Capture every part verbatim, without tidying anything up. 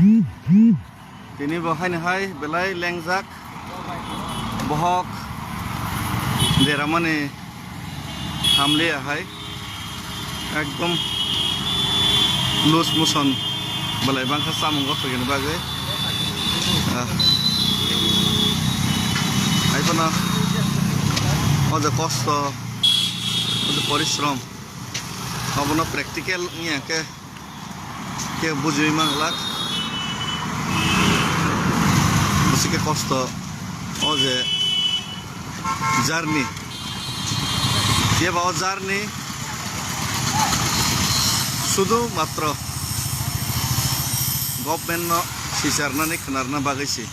Tini bo haino hai belai lengjak. Bohok deramani hamliya hai. Ekdom loose motion belai bangkha samung gothokni bagwi. Ah. Haiphano o je kosto, o je porishrom, obono practical wngya khe. Khe bujiwi manglak. Bwswk khe kosto o je journey. Phiya ba o journey sudu matro government no sicharnani khwnarna bagwi se.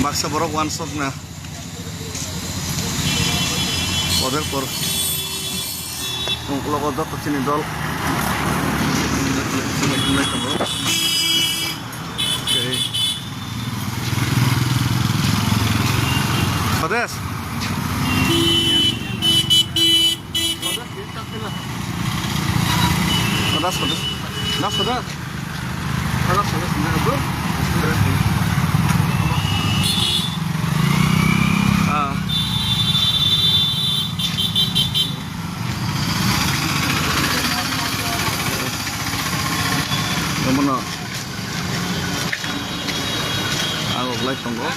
Baksa borok uansukna order kor. Ukulok o joto chini dol. Okay. Sades. Sades, sades. Das, sades. Sades, sades. Ah. Omono ang uklai tongo.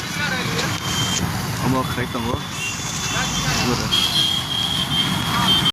Omo khai tongo.